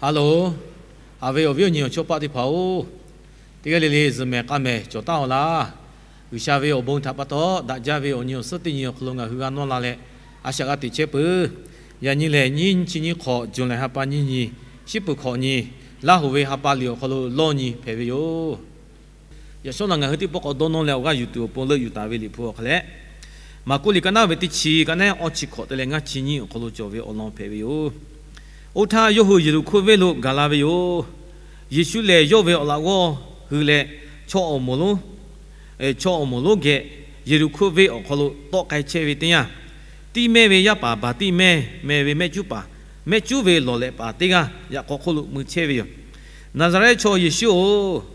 Hello, haꞈ ve awˬ viˉ awˬ nyi awˬ chawˇ paˆ teˇ hpaˍ-oˬ, teˇ g'aˇ le le zuhꞈ mehˍ k'a mehˍ cawˬ taˉ-aw laˇ. G'uiˬsha ve awˬ bon htaꞈ pa taw, daꞈ jaˇ ve awˬ nyi awˬ suhˉ teˇ nyi awˬ hk'aw lo ngaˬ hui g'a nawˇ la leh, a shaꞈ g'a teꞈ chehˇ peuˬ. Yaꞈ nyi lehˬ, nyiˇ chi nyiˇ hk'awꞈ, June lehˬ ha pa nyiˇ nyi, shiˉ peuˬ hk'awꞈ nyi, Laˇ hoꞈ ve ha pa liꞈ awˬ hk'aw lo lawˇ nyi hpehꞈ ve yoˬ. Yaꞈ shawˉ naꞈ ngaˬ hui teˇ pawˆ k'awꞈ dawˇ nawˇ leh awˬ g'aˇ yuˬ tuˬ awˬ pon leuˆ yuˬ taˍ ve liꞈ hpu awˬ hk'aw leh, Maˍkuˆ liꞈ ka naˉ ve teˇ chi, ka naˉ awˇ chi hk'awꞈ te leh ngaˇ chi nyiˇ awˬ hk'aw lo cawˬ ve awˬ lawn hpehꞈ ve yoˬ. Oˇ htaˇ, yawˇ hui Yeˍriˆhkoˇ venˇ lo gaˬ la ve yoˬ. Yeˍsuˆ lehˬ, yawˇ ve awˬ laꞈ g'awˇ hui leh chaw awˬ moˍ lonˉ, chaw awˬ moˍ lonˉ geh Yeˍriˆhkoˇ venˇ awˬ hk'aw lo tawˆ k'ai chehˇ ve teˇ yanˇ, Tiˆmehˇ ve yaˇ paˍ Baˍtiˆmehˇ meh ve mehˆ cuˉ paˍ, mehˆ cuˉ ve lawˬ lehꞈ paˍ teˇ g'aˇ yaꞈ k'aw hk'oˆ lo mui chehˇ ve yoˬ. Naˍzaˍrehˆ chaw Yeˍsuˆ-oˬ,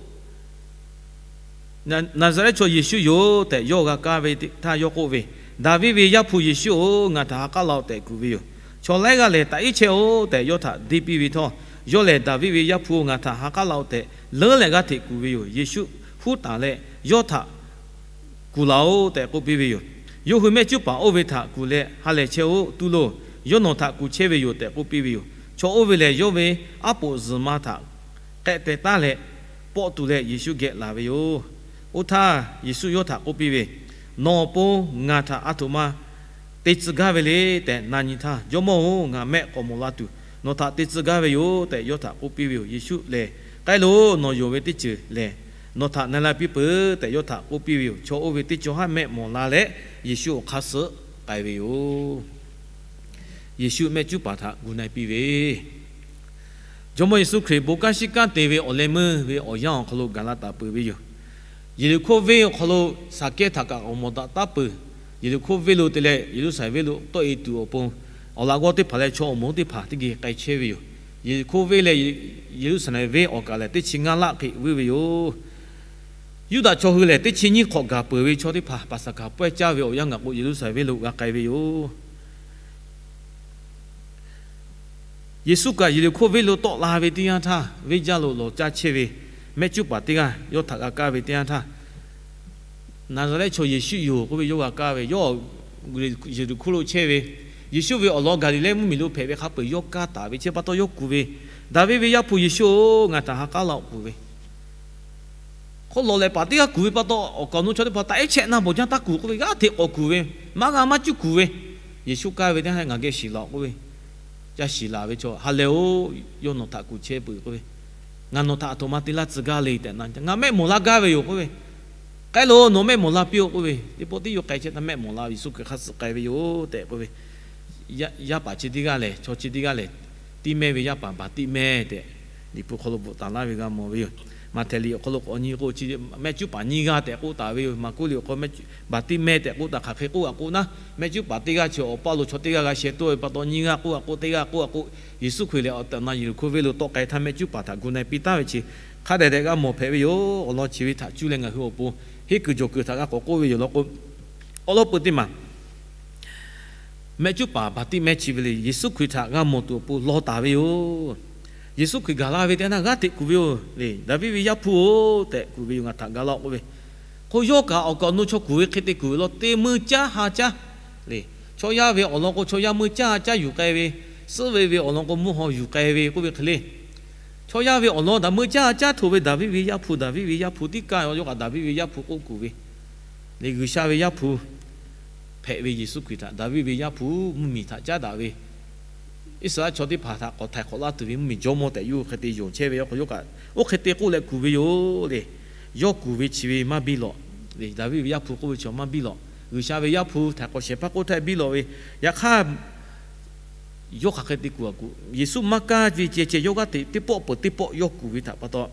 Naˍzaˍrehˆ chaw Yeˍsuˆ yoˬ tehꞈ yawˇ g'a kaˇ ve htaˇ yawˇ k'oˆ ve, Daˍviˆ ve Yaˇ hpu Yeˍsuˆ-oˬ, ngaˬ htaꞈ ha k'aˉ la-oˬ tehꞈ kuˬ ve yoˬ. Chaw laiˉ g'aˇ lehˬ, Taꞈ iˉ chehˇ-oˆ tehꞈ yawˇ htaꞈ deˇ piˇ ve htawˇ, yawˇ lehˬ, Daˍviˆ ve Yaˇ hpu-oˬ, ngaˬ htaꞈ ha k'aˉ la-oˬ tehꞈ leuˉ leh g'aˇ hteꞈ kuˬ ve yoˬ. Yeˍsuˆ huˉ taˍ leh, Yawˇ htaꞈ kuˬ laˬ-oˆ tehꞈ k'oˆ piˇ ve yoˬ. Yawˇ hui mehˆ cuˉ paˍ oˇ ve htaꞈ kuˬ leh, Ha lehˬ chehˇ-oˆ, tu loˬ. Yawˇ nawˬ htaꞈ kuˬ chehˇ ve yoˬ tehꞈ k'oˆ piˇ ve yoˬ. Chaw oˇ ve lehˬ, yawˇ ve aˉ poꞈ zuhˬ ma htaꞈ k'ehˆ teh taˉ leh, pawˆ tu leh Yeˍsuˆ geh laˬ ve yoˬ. Oˇ htaˇ Yeˍsuˆ yawˇ htaꞈ k'oˆ piˇ ve, Nawˬ awˬ pon ngaˬ htaꞈ a htoꞈ ma te tcuh gaˇ ve le tehꞈ na nyi htaˇ, Jawˇmawˇ-oˬ, ngaˬ mehˆ k'awꞈ mawˬ la tuˬ nawˬ htaꞈ te tcuh gaˇ ve yoˬ tehꞈ yawˇ htaꞈ k'oˆ piˇ ve yoˬ. Yeˍsuˆ lehˬ, K'ai loˬ, nawˬ yonˍ ve teˇ ceuˬ lehˬ, nawˬ htaꞈ na la piˇ peuˬ tehꞈ yawˇ htaꞈ k'oˆ piˇ ve yoˬ. Chaw oˇ ve teˇ cawˇ haˉ mehˆ mawˬ la leh, Yeˍsuˆ awˬ hk'aˇ suh k'ai ve yoˬ. Yeˍsuˆ mehˆ cuˉ paˍ htaꞈ gu na-e piˇ ve, Jawˇmawˇ Yeˍsuˆ Hkriꞈ bon kanˉ shiˉ kanˉ te ve awˬ leh meuˇ ve awˬ yanˇ awˬ hk'aw lo gaˬ la taˍ peuˬ ve yoˬ. Yeˍriˆhkoˇ venˇ awˬ hk'aw lo Saˍkehˇ htaꞈ kaꞈ awˬ mawˬ daꞈ taˉ peuˬ. Yeˍriˆhkoˇ venˇ lo te leh Yeˍruˆsaˍlehnˍ venˇ lo tawˆ-e tuˬ awˬ pon, awˬ laꞈ g'awˇ teˇ hpaˍ leh chaw awˬ moˍ teˇ hpaˍ teˇ geh k'ai chehˇ ve yoˬ. Yeˍriˆhkoˇ venˇ leh Yeˍruˆsaˍlehnˍ venˇ awˬ kaꞈ lehˬ, teˇ chi ngaˇ laˆ hk'e vuiˇ ve yoˬ. Yuˇdaꞈ chaw hui lehˬ, teˇ chi nyiˇ hk'awꞈ gaˬ peuˬ ve chaw teˇ hpaˍ Paˍsaˍhkaˍ pawehˇ caˇ ve awˬ yanˇ ngaˬ k'o, Yeˍruˆsaˍlehnˍ venˇ lo g'a k'ai ve yoˬ. Yeˍsuˆ kaꞈ Yeˍriˆhkoˇ venˇ lo tawˆ la ve teˇ yanˇ htaˇ, venˇ jaˇ lo lawˬ caˇ chehˇ ve mehˆ cuˉ paˍ teˇ g'aˇ yawˇ htaꞈ g'a kaˇ ve teˇ yanˇ htaˇ, Naˍzaˍrehˆ chaw Yeˍsuˆ yoˬ k'oˆ ve yawˇ g'a kaˇ ve, yawˇ Yeˍriˆhkoˇ lo chehˇ ve, Yeˍsuˆ ve awˬ lawn Gaˍliˍlehˇ mvuhˇmiˬ lo hpehꞈ ve hk'a peuˬ yawˇ kaˇ taˍ ve chi pa taw yawˇ kuˬ ve, Daˍviˆ ve Yaˇ hpu Yeˍsuˆ-oˬ, ngaˬ htaꞈ ha k'aˉ la-oˬ kuˬ ve. Hk'oˆ lawˬ lehꞈ paˍ teˇ g'aˇ kuˬ ve pa taw, awˬ kaˍ awˬ nu chaw teˇ hpaˍ taꞈ iˉ chehˆ na bawˬ jaˇ taˇ kuˬ k'oˆ ve, g'aˇ hteꞈ k'awꞈ kuˬ ve, maˇ g'a maˇ cuˉ kuˬ ve. Yeˍsuˆ kaˇ ve teˇ yanˇ, Ngaˬ geh shiˍ laˬ-oꞈ k'oˆ ve. Ca shiˍ laˬ ve chaw, Ha lehˬ-oˬ, yawˇ nawˬ htaꞈ kuˬ chehˇ peuˬ k'oˆ ve. Ngaˬ nawˬ htaꞈ a htoꞈ ma te laˇ tcuh gaˇ le tehꞈ na, Ngaˬ mehˆ mawˬ laˇ gaˇ ve yoˬ k'oˆ ve. K'ai loˬ, nawˬ mehˆ mawˬ la piˇ-oˆ k'oˆ ve. Teˇ pawˆ tiˉ yawˇ k'ai chehˇ htaˇ mehˆ mawˬ la ve, Yeˍsuˆ Hkriꞈ hk'aˇ suh k'ai ve yoˬ tehꞈ k'oˆ ve. Yaˇ paˍ chi teˇ g'aˇ lehˬ, chaw chi teˇ g'aˇ lehˬ, Tiˆmehˇ ve yaˇ paˍ Baˍtiˆmehˇ tehꞈ, Liꞈ hpu hk'aw lo bvuhꞈ taˍ laˇ ve g'a mawˬ ve yoˬ. Maꞈhtehˍ liꞈ awˬ hk'aw lo k'awꞈ nyi k'o, mehˆ cuˉ paˍ nyiˇ g'aˇ tehꞈ k'oˆ taˍ ve yoˬ. Maˍkuˆ liꞈ awˬ hk'aw lo Baˍtiˆmehˇ tehꞈ k'oˆ taˍ, hk'aˬ hk'e k'oˆ a k'o naˉ, mehˆ cuˉ paˍ teˇ g'aˇ chi awˬ paˇ lo chaw teˇ g'aˇ g'a sheh toˆ ve pa taw, nyiˇ g'aˇ k'oˆ a k'o, teˇ g'aˇ k'oˆ a k'o, Yeˍsuˆ Hkriꞈ lehˬ, awˬ tehˬ awˬ na Yeˍriˆhkoˇ venˇ lo tawˆ k'ai htaˇ mehˆ cuˉ paˍ htaꞈ gu na-e piˇ taˍ ve chi hk'a dehꞈ dehꞈ g'a mawˬ hpehꞈ ve yoˬ. Awˬ lawn chi ve htaꞈ cuˇ leh ngaˬ hui awˬ pon henˇ kuiˬ jawˬ kuiˬ htaꞈ g'a k'awꞈ k'oˆ ve yoˬ law k'o, awˬ lawn peuˬ teˇ maˬ mehˆ cuˉ paˍ Baˍtiˆmehˇ chi ve le, Yeˍsuˆ Hkriꞈ htaꞈ g'a mawˬ tuˬ awˬ pon law taˍ ve yoˬ. Yeˍsuˆ Hkriꞈ gaˬ la ve teˇ yanˇ g'aˇ hteꞈ kuˬ ve yoˬ le, Daˍviˆ ve Yaˇ hpu-oˬ tehꞈ kuˬ ve yoˬ, Ngaˬ htaꞈ ga laˇ k'oˆ ve. Hk'o yawˇ kaꞈ awˬ kaꞈ awˬ nu chaw kuˬ ve hk'e te kuˬ ve law, te meuˇ caˇ ha caˇ le. Chaw yaˇ ve awˬ lawn k'o, chaw yaˇ meuˇ caˇ ha caˇ yuˬ k'ai ve, suhˉ ve ve awˬ lawn k'o, mvuhˇ haw yuˬ k'ai ve k'oˆ ve hk'e le. Chaw yaˇ ve awˬ lawn htaꞈ meuˇ caˇ ha caˇ htoꞈ ve, Daˍviˆ ve Yaˇ hpu, Daˍviˆ ve Yaˇ hpu tiˉ kaˇ yawˇ kaꞈ Daˍviˆ ve Yaˇ hpu k'oˆ kuˬ ve le. G'uiˬsha ve Yaˇ hpu hpehꞈ ve Yeˍsuˆ Hkriꞈ htaꞈ Daˍviˆ ve Yaˇ hpu mvuhˇmiˬ htaꞈ caˉ daꞈ ve, Iˉsaˍreˍlaˆ chaw teˇ hpaˍ htaꞈ k'awꞈ htaiˍ hk'awꞈ laˇ tuˬ ve mvuhˇmiˬ jawˇmawˇ tehꞈ yawˇ hui hk'e te yonˍ chehˇ ve yoˬ. K'o yawˇ kaꞈ oˇ hk'e te k'oˆ leh kuˬ ve yoˬ le. Yawˇ kuˬ ve chi ve maˇ biˇ lawꞈ le. Daˍviˆ ve Yaˇ hpu k'oˆ ve chaw maˇ biˇ lawꞈ. G'uiˬsha ve Yaˇ hpu htaiˍ hk'awꞈ shehˍ hpaˇ k'oˆ htaˇ biˇ lawꞈ ve. Yaꞈ hk'aˇ, yawˇ hk'aˬ hk'e te kuˬ a k'o, Yeˍsuˆ maˇ kaˇ ve ceh ceh yawˇ g'aˇ hteꞈ teˇ pawˆ peuˬ teˇ pawˆ yawˇ kuˬ ve htaꞈ pa taw,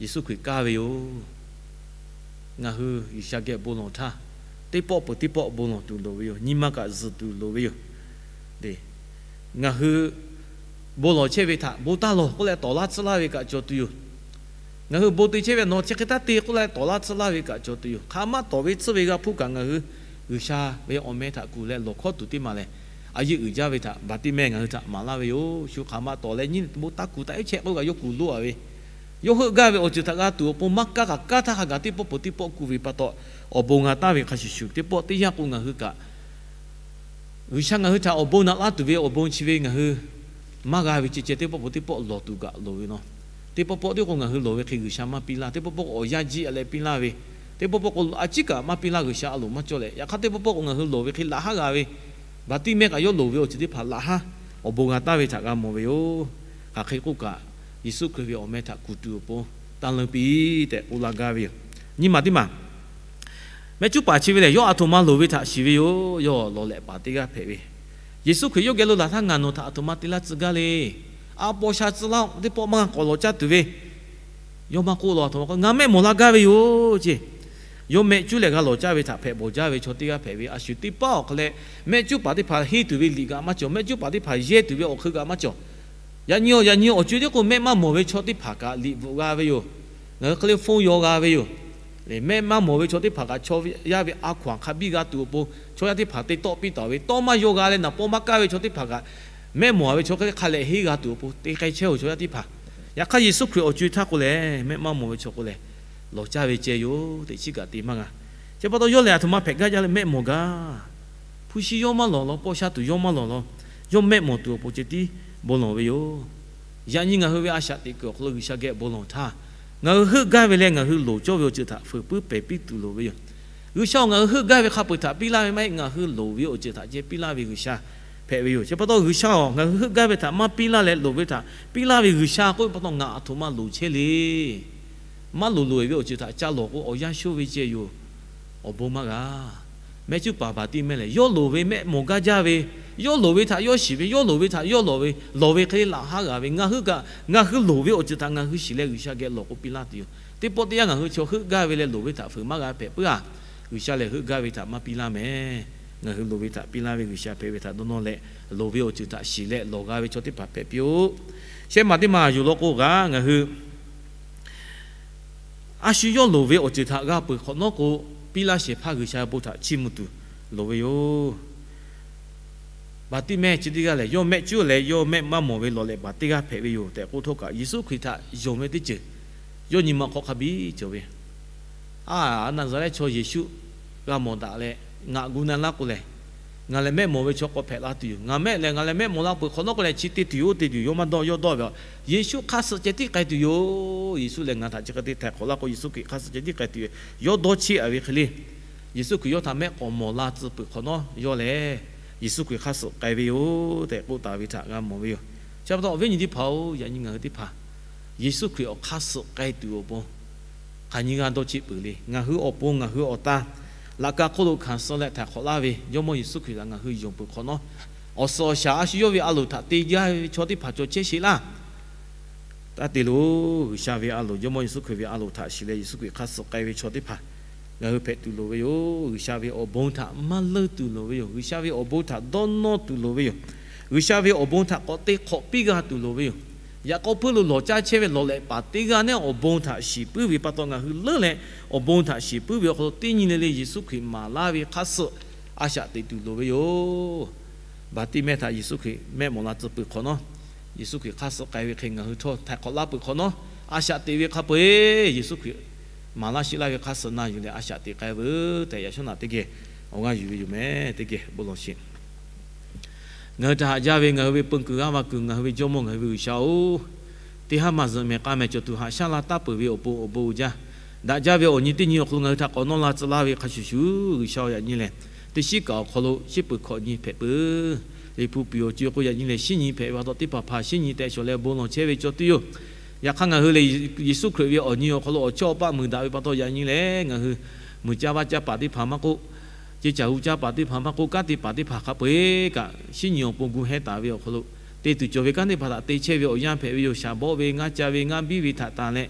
Yeˍsuˆ Hkriꞈ kaˇ ve yoˬ. Ngaˬ hui G'uiˬsha geh bon lawˬ htaˇ, teˇ pawˆ peuˬ teˇ pawˆ bon lawˬ tuˬ loˍ ve yoˬ. Nyi ma kaꞈ zuhˬ tuˬ loˍ ve yoˬ. Ngaˬ hui bon lawˬ chehˇ ve htaꞈ bon taˇ lawˬ k'oˆ leh tawˍ laˇ tsuhˇ laˇ ve kaꞈ cawˬ tuˬ yoˬ. Ngaˬ hui bon te chehˇ ve nawˬ chi hk'e taˇ te k'oˆ leh tawˍ laˇ tsuhˇ laˇ ve kaꞈ cawˬ tuˬ yoˬ. Hk'aˬ ma tawˍ ve tsuhˇ ve g'a hpuˇ kaꞈ ngaˬ hui G'uiˬsha ve awˬ meh htaꞈ kuˬ leh lawˬ hkawˇ tuˬ teˇ maˬ lehˬ, a yeˇ uiˍ jaˇ ve htaꞈ Baˍtiˆmehˇ ngaˬ hui htaꞈ maˍ laˇ ve yoˬ. Shu hk'aˬ ma tawˍ leh nyiˇ bon taˇ kuˬ taꞈ iˉ chehˆ k'oˆ kaꞈ yawˇ kuˬ loˇ a ve, yawˇ heuˆ gaˇ ve awˬ ceuˬ htaꞈ g'a tuˬ awˬ pon maˇ kaˇ kaꞈ kaˇ htaˇ hk'a gaˬ teˇ pawˆ peuˬ teˇ pawˆ kuˬ ve pa taw, awˬ bon g'a taˍ ve hk'a shuˍ shuˍ teˇ pawˆ teˇ yanˇ k'o ngaˬ hui kaꞈ G'uiˬsha ngaˬ hui htaꞈ awˬ bon naꞈ laˇ tuˬ ve awˬ bon chi ve ngaˬ hui maˇ g'a ve ceh ceh teˇ pawˆ pawˆ teˇ pawˆ lawˬ tuˬ kaꞈ loˍ ve naw. Teˇ pawˆ pawˆ teˇ k'o ngaˬ hui loˍ ve hk'e G'uiˬsha maˇ piˇ laˇ. Teˇ pawˆ pawˆ k'o awˬ yanˇ jiˆ a leh piˇ laˇ ve, teˇ pawˆ pawˆ k'o a ciˉ kaꞈ maˇ piˇ laˇ, G'uiˬsha a loˍ maˇ cawˇ leh. Yaꞈ hk'aˇ teˇ pawˆ pawˆ k'o ngaˬ hui loˍ ve hk'e laꞈ haˉ g'a ve, Baˍtiˆmehˇ kaꞈ yawˇ loˍ ve awˬ ceuˬ teˇ hpaˍ laꞈ haˉ awˬ bon g'a taˍ ve htaꞈ g'a mawˬ ve yoˬ. Hk'aˬ hk'e k'oˆ kaꞈ, Yeˍsuˆ Hkriꞈ ve awˬ meh htaꞈ kuˬ tuˬ awˬ pon taˇ leunˇ piˇ tehꞈ k'oˆ laˇ gaˇ ve yoˬ. Nyi maˬ teˇ maˬ, mehˆ cuˉ paˍ chi ve lehˬ, yawˇ aˬ htoꞈ ma loˍ ve htaꞈ shiˍ ve yoˬ. Yawˇ lawˬ lehꞈ paˍ teˇ g'aˇ hpehꞈ ve, Yeˍsuˆ Hkriꞈ yawˇ geh lo laˬ htaˇ ngaˬ nawˬ htaꞈ aˬ htoꞈ ma te laˇ tcuh gaˇ le. A paw sha tcuh laˇ-oˆ, teˇ pawˆ maˇ g'a k'awꞈ lawˬ caˇ tuˬ ve, yawˇ maˇ k'oˆ law, aˬ htoꞈ ma k'o, Ngaˬ mehˆ mawˬ la gaˇ ve yoˬ ceˇ. Yawˇ mehˆ cuˉ leh g'a lawˬ caˇ ve htaꞈ hpehꞈ bawˬ jaˇ ve chaw teˇ g'aˇ hpehꞈ ve, a shu teˇ paˉ awˬ hk'aw leh mehˆ cuˉ paˍ teˇ hpaˍ henˇ tuˬ ve liꞈ kaꞈ maˇ cawˬ, mehˆ cuˉ paˍ teˇ hpaˍ yehˇ tuˬ ve awˬ hk'eun kaꞈ maˇ cawˬ. Yaꞈ nyi awˬ, yaꞈ nyi awˬ co tiˉ k'o mehˆ maˇ mawˬ ve chaw teˇ hpaˍ kaꞈ liꞈ bvuhꞈ g'a ve yoˬ. Ngaˬ hui hk'e le phone yaw g'a ve yoˬ. Mehˆ maˇ mawˬ ve chaw teˇ hpaˍ kaꞈ chaw yaˇ ve a hkaw-anˬ hk'a biˇ g'a tuˬ awˬ pon chaw yaˇ teˇ hpaˍ te tawˆ piˇ taˍ ve, tawˇ maˇ yaw g'a leh naˍ paw maˇ kaˇ ve chaw teˇ hpaˍ kaꞈ, mehˆ mawˬ ve chaw hk'e le hk'a leh henˇ g'a tuˬ awˬ pon te k'ai chehˇ-oˬ chaw yaˇ teˇ hpaˍ. Yaꞈ hk'aˇ Yeˍsuˆ Hkriꞈ awˬ co e htaˇ k'o lehˬ, mehˆ maˇ mawˬ ve chaw k'o lehˬ, lawˬ caˇ ve ceh yoˬ tehꞈ chi kaꞈ te maˇ g'a. Chi pa taw yawˇ lehˬ aˬ htoꞈ ma hpehꞈ gaˇ jaˇ leh mehˆ mawˬ gaˇ. Hpu shi yawˇ maˇ lawˬ law, paw sha tuˬ yawˇ maˇ lawˬ law, yawˇ mehˆ mawˬ tuˬ awˬ pon ceh tiˉ bon lawˬ ve yoˬ. Yaꞈ nyi ngaˬ hui ve a shaꞈ teꞈ kuiˬ awˬ hk'aw lo G'uiˬsha geh bon lawˬ htaˇ, ngaˬ hui heuˆ gaˇ ve leh ngaˬ hui loˍ cawˇ ve awˬ ceuˬ htaꞈ fuiˍ puiˉ pehˬ piˇ tuˬ loˍ ve yoˬ. G'uiˬsha-oˬ, ngaˬ hui heuˆ gaˇ ve hk'a peu-eˬ htaꞈ piˇ laˇ ve maˇ heˆ, ngaˬ hui loˍ ve awˬ ceuˬ htaꞈ ceh piˇ laˇ ve G'uiˬsha hpehꞈ ve yoˬ. Chi pa taw G'uiˬsha-oˬ, ngaˬ hui heuˆ gaˇ ve htaꞈ maˇ piˇ laˇ leh loˍ ve htaꞈ piˇ laˇ ve G'uiˬsha k'oˆ ve pa taw ngaˬ aˬ htoꞈ ma loˍ chehˇ le. Maˇ loˍ loꞈ-e ve awˬ ceuˬ htaꞈ ca lawˬ k'o awˬ yanˇ shonˇ ve ceh yoˬ. Awˬ bon maˇ g'a. Mehˆ cuˉ paˍ Baˍtiˆmehˇ lehˬ, yawˇ loˍ ve mehˆ mawˬ gaˇ jaˇ ve, yawˇ loˍ ve htaꞈ yawˇ shiˍ ve, yawˇ loˍ ve htaꞈ yawˇ lawˬ ve, lawˬ ve hk'e le laꞈ haˉ g'a ve, ngaˬ hui kaꞈ ngaˬ hui loˍ ve awˬ ceuˬ htaꞈ ngaˬ hui shiˍ leh G'uiˬsha geh lawˬ k'o piˇ laˇ tuˬ yoˬ. Teˇ pawˆ teˇ yanˇ ngaˬ hui chaw heuˆ gaˇ ve leh loˍ ve htaꞈ fuiˍ maˇ g'a hpehꞈ puiˉ-a. G'uiˬsha lehˬ heuˆ gaˇ ve htaꞈ maˇ piˇ laˇ mehˍ. Ngaˬ hui loˍ ve htaꞈ piˇ laˇ ve G'uiˬsha hpehꞈ ve htaꞈ dawˇ nawˇ leh, loˍ ve awˬ ceuˬ htaꞈ shiˍ leh lawˬ g'a ve chaw teˇ hpaˍ hpehꞈ piˇ-oˆ. Shehˆ maˬ teˇ maˬ yuˬ law k'o kaꞈ ngaˬ hui a shu yawˇ loˍ ve awˬ ceuˬ htaꞈ g'a peuˬ hk'awꞈ nawˉ k'o, piˇ laˇ shehˍ hpaˇ G'uiˬsha bon htaꞈ chiˇ mvuh tuˬ loˍ ve yoˬ. Baˍtiˆmehˇ chi teˇ g'aˇ lehˬ, yawˇ mehˆ cuˉ leh yawˇ mehˆ maˇ mawˬ ve lawˬ lehꞈ paˍ teˇ g'aˇ hpehꞈ ve yoˬ tehꞈ k'oˆ htawˇ kaꞈ, Yeˍsuˆ Hkriꞈ htaꞈ yonˍ ve teˇ ceuˬ yawˇ nyi ma hk'aw hk'a biˇ cawˬ ve, A, Naˍzaˍrehˆ chaw Yeˍsuˆ g'a mawˬ daꞈ leh ngaˬ gu na laˇ k'o lehˬ, ngaˬ lehˬ mehˆ mawˬ ve chaw k'awꞈ hpehꞈ la tuˬ yoˬ. Ngaˬ mehˆ lehˬ ngaˬ lehˬ mehˆ mawˬ la peuˬ hk'awꞈ nawˉ k'o lehˬ, chi te tuˬ yoˬ, oˇ te tuˬ yoˬ, yawˇ maˇ dawˇ, yawˇ dawˇ ve a. Yeˍsuˆ hk'aˇ suh ceh tiˉ k'ai tuˬ yoˬ. Yeˍsuˆ lehˬ ngaˬ htaꞈ chi hk'e te htaiˍ hk'awꞈ laˇ k'o, Yeˍsuˆ Hkriꞈ hk'aˇ suh ceh tiˉ k'ai tuˬ yoˬ. Yawˇ dawˇ cheˇ a ve hk'e le, Yeˍsuˆ Hkriꞈ yawˇ htaꞈ mehˆ k'awꞈ mawˬ la tcuh peuˬ hk'awꞈ nawˉ yawˇ lehˬ, Yeˍsuˆ Hkriꞈ hk'aˇ suh k'ai ve yoˬ tehꞈ k'oˆ taˍ ve htaꞈ g'a mawˬ ve yoˬ. Chi pa taw awˬ viˉ nyi teˇ hpaˍ-oˬ, yaꞈ nyi ngaˬ hui teˇ hpaˍ Yeˍsuˆ Hkriꞈ awˬ hk'aˇ suh k'ai tuˬ awˬ pon hk'aˬ nyi g'a dawˇ cheˆ peuˬ le. Ngaˬ hui awˬ pon ngaˬ hui awˬ ta laꞈ ka hk'oˆ lo hkanˍ suh leh htaiˍ hk'awꞈ laˇ ve Jawˇmawˇ Yeˍsuˆ Hkriꞈ htaꞈ ngaˬ hui yonˍ peuˬ hk'awꞈ nawˉ, awˬ suhˍ awˬ shaˍ a shu yawˇ ve a loˍ htaꞈ te jaˇ ve chaw teˇ hpaˍ cawˬ chehˇ sheˍ laˇ. Taˇ te loˬ. G'uiˬsha ve a loˍ, Jawˇmawˇ Yeˍsuˆ Hkriꞈ ve a loˍ htaꞈ shiˍ leh Yeˍsuˆ Hkriꞈ hk'aˇ suh k'ai ve chaw teˇ hpaˍ ngaˬ hui hpehꞈ tuˬ loˍ ve yoˬ. G'uiˬsha ve awˬ bon htaꞈ maˇ leunˇ tuˬ loˍ ve yoˬ. G'uiˬsha ve awˬ bon htaꞈ dawˇ nawˇ tuˬ loˍ ve yoˬ. G'uiˬsha ve awˬ bon htaꞈ k'awꞈ te hk'awꞈ piˇ g'a tuˬ loˍ ve yoˬ. Yaꞈ k'aw hpeuˇ lo lawˬ caˇ chehˇ ve lawˬ lehꞈ paˍ teˇ g'aˇ neˉ awˬ bon htaꞈ shiˍ puiˉ ve pa taw ngaˬ hui leuˉ leh, awˬ bon htaꞈ shiˍ puiˉ ve awˬ hk'aw lo teˇ nyi le le Yeˍsuˆ Hkriꞈ maˍ laˇ ve hk'aˇ suh a shaꞈ teꞈ tuˬ loˍ ve yoˬ. Baˍtiˆmehˇ htaꞈ Yeˍsuˆ Hkriꞈ mehˆ mawˬ la tcuh peuˬ hk'awꞈ nawˉ, Yeˍsuˆ Hkriꞈ hk'aˇ suh k'ai ve hk'e ngaˬ hui htawˇ htaiˍ hk'awꞈ laˇ peuˬ hk'awꞈ nawˉ, a shaꞈ teꞈ ve hk'a peu-eˬ Yeˍsuˆ Hkriꞈ maˍ laˇ sheˆ laˇ ve hk'aˇ suh na yuˬ leh a shaꞈ teꞈ k'ai veuˬ tehꞈ yaꞈ shawˉ naꞈ teˇ geh awˬ g'aˇ yuˬ ve yoˬ meh. Teˇ geh bon lawˬ sheˍ. Ngaˬ hui htaꞈ haꞈ jaˇ ve ngaˬ hui ve peu kuiˬ g'aˇ va kuiˬ, ngaˬ hui ve Jawˇmawˇ, ngaˬ hui ve G'uiˬsha-oˬ, teˇ haˉ maˬ zuhꞈ mehˍ k'a mehˍ cawˬ tuˬ haꞈ shaˉ la taˉ peuˬ ve awˬ pon awˬ bon uiˍ jaˇ. Daꞈ jaˇ ve awˬ nyi teˇ nyi awˬ hk'aw lo ngaˬ hui htaꞈ k'awꞈ nawˇ la tcuh laˇ ve hk'a shuˍ shuˍ, G'uiˬsha-oˬ, yaꞈ nyi lehˬ teˇ shiˉ kaꞈ awˬ hk'aw lo shiˉ peuˬ hkawꞈ nyi hpehꞈ peuˬ. Liꞈ hpu piˍ awˬ co e k'o yaꞈ nyi lehˬ shiˉ nyi hpehꞈ ve pa taw, teˇ hpaˍ hpaˍ shiˉ nyi tehꞈ shawˍ leh bon lawˬ chehˇ ve chaw teˇ yoˬ. Yaꞈ hk'aˇ ngaˬ hui lehˬ Yeˍsuˆ Hkriꞈ ve awˬ nyi awˬ hk'aw lo awˬ chawˇ awˬ paˆ muiˬ daꞈ ve pa taw, yaꞈ nyi lehˬ ngaˬ hui muiˬ caˇ vaˇ caˇ paˍ teˇ hpaˍ maˇ k'oˆ, ceˇ caˬ hu caˇ paˍ teˇ hpaˍ maˇ k'oˆ, kanˉ te paˍ teˇ hpaˍ hk'a peu-eˬ kaꞈ shiˉ nyi awˬ pon gu heh taˍ ve awˬ hk'aw lo, te tuˬ cawˬ ve kanˉ teˇ hpaˍ htaꞈ te chehˇ ve awˬ yanˇ hpehꞈ ve yoˬ. Shaˍ bawˆ ve, ngaˇ ca ve, ngaˇ biˇ ve htaꞈ tanˬ leh,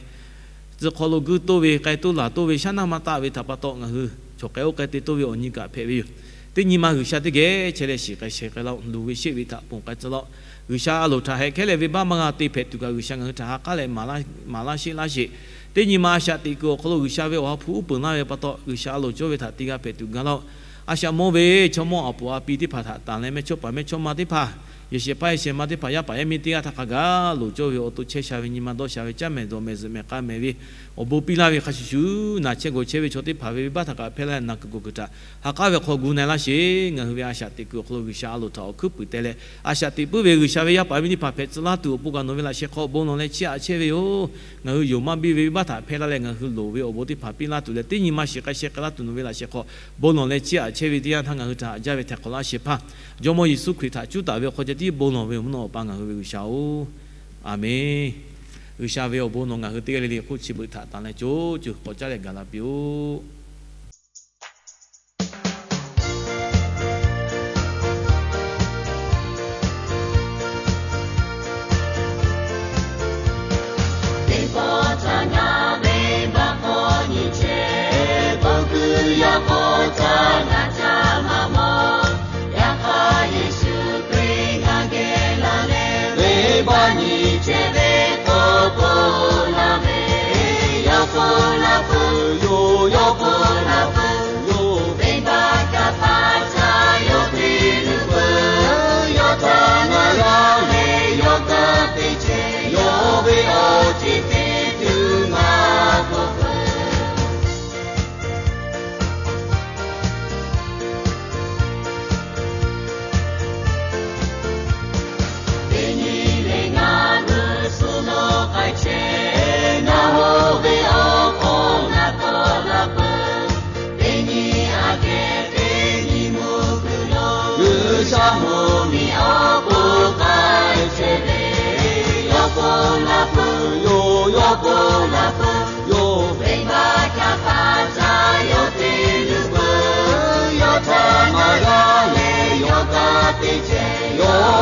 tcuh hk'aw lo guˇ toˇ ve, k'ai toˇ laˬ toˇ ve, shaˉ naˇ maˇ taˆ ve htaꞈ pa taw ngaˬ hui chaw k'ai oˇ k'ai te toˇ ve awˬ nyi kaꞈ hpehꞈ ve yoˬ. Teˇ nyi ma G'uiˬsha teˇ geh chehˇ leh shiˍ k'ai sheh k'ai laˇ-oˆ. Luˬ ve sheˆ ve htaꞈ ponˬ k'ai tcuh laˇ-oˆ. G'uiˬsha a loˍ htaꞈ heh hkehˉ leh venˇbaˆ maˇ g'a te hpehꞈ tuˬ kaꞈ G'uiˬsha ngaˬ hui htaꞈ ha k'aˉ leh maˍ laˇ sheˆ laˇ sheˍ. Teˇ nyi ma a shaꞈ teꞈ kuiˬ awˬ hk'aw lo G'uiˬsha ve awˬ ha hpu uˉ peunˍ laˇ ve pa taw, G'uiˬsha a loˍ cawˇ ve htaꞈ te g'a hpehꞈ tuˬ gaˇ laˇ-oˆ. A shaꞈ mawˇ ve chaw mawˇ aˬ poˍ a pi teˇ hpaˍ htaꞈ tanˬ leh mehˇ chawˇ paˍ mehˇ chawˇ ma teˇ hpaˍ, yehˬ shehˍ hpaˇ yehˬ shehˍ ma teˇ hpaˍ, yaˇ paˍ yaˇ miˇ teˇ g'aˇ htaꞈ hk'a gaˬ loˍ cawˇ ve awˬ to chehˇ sha ve nyi ma dawˇ sha ve caˉ mehˍ dawˬ mehˍ zuhꞈ mehˍ k'a mehˍ ve awˬ bon piˇ laˇ ve hk'a shuˍ shuˍ, naˬ chehˇ gawˬ chehˇ ve chaw teˇ hpaˍ ve venˇbaˆ htaꞈ kaꞈ hpehˇ laˇ leh naˬ kuiˬ gawˬ kuiˬ htaꞈ ha k'aˉ ve hk'aw gu na-e laˇ sheˍ. Ngaˬ hui ve a shaꞈ teꞈ kuiˬ awˬ hk'aw lo G'uiˬsha a loˍ htaꞈ awˬ hkuiˉ puiˍ teh leh a shaꞈ teꞈ puiˉ ve G'uiˬsha ve yaˇ paˍ yaˇ miˇ teˇ hpaˍ hpehꞈ tcuh laˇ tuˬ awˬ pon kaꞈ nawˬ ve laꞈ sheh hk'aw bon lawˬ leh chiˇ aꞈ chehˇ ve yoˬ. Ngaˬ hui yonˍ maˇ biˇ ve venˇbaˆ htaꞈ hpehˇ laˇ leh ngaˬ hui loˍ ve awˬ bon teˇ hpaˍ piˇ laˇ tuˬ leh teˇ nyi ma shiˍ k'ai sheh k'ai laˇ tuˬ nawˬ ve laꞈ sheh hk'aw bon lawˬ leh chiˇ aꞈ chehˇ ve teˇ yanˇ htaˇ ngaˬ hui htaꞈ haꞈ jaˇ ve htaiˍ hk'awꞈ laˇ shehˍ hpaˇ, Jawˇmawˇ Yeˍsuˆ Hkriꞈ htaꞈ cuˉ taˍ ve awˬ hk'aw ceh tiˉ bon lawˬ ve awˬ mvuhˇ naw Awˬ pa ngaˬ hui ve G'uiˬsha-oˬ, Aˍmenˇ. G'uiˬsha ve awˬ bon nawˬ ngaˬ hui teˇ g'aˇ le le hk'oˆ chi beuꞈ htaꞈ tanˬ leh co ceuˬ k'awꞈ caˉ leh gaˬ la piˇ-oˆ. Teˇ pawˆ ca ngaˬ ve baˆ k'awꞈ nyi chehˇ, bon kuiˬ yaˇ k'awꞈ ca ngaˬ ca maˇ mawˬ. Yaꞈ hk'aˇ Yeˍsuˆ Hkriꞈ ngaˬ geh la leh, venˇbaˆ nyi chehˇ ve k'awꞈ k'oˆ laˇ ve, yawˇ k'oˆ laˇ peuˬ yoˬ, yawˇ k'oˆ laˇ peuˬ yoˬ. Venˇbaˆ kaꞈ hpaˇ ca yawˇ te luˬ peuˬ, yawˇ htaꞈ ngaˬ g'a leh yawˇ kaꞈ te chehˇ, yawˇ ve awˬ ceuˬ teˇ ceuˬ ngaˬ k'oˆ peuˬ. Teˇ nyi le ngaˬ nuˇ suhˍ lo k'ai chehˇ, ngaˬ hui ve awˬ hk'oˆ ngaˬ tawˆ la peuˬ. Teˇ nyi aꞈ kehˉ teˇ nyi mvuhˇ kuiˬ lo G'uiˬsha mvuhˇmiˬ awˬ hk'oˆ k'ai chehˇ ve, yawˇ k'oˆ laˇ peuˬ yoˬ, yawˇ k'oˆ laˇ peuˬ yoˬ. Venˇbaˆ htaꞈ hpaˇ ca yawˇ te luˬ peuˬ, yawˇ htaꞈ ngaˬ g'a leh yawˇ kaꞈ te chehˇ yoˬ.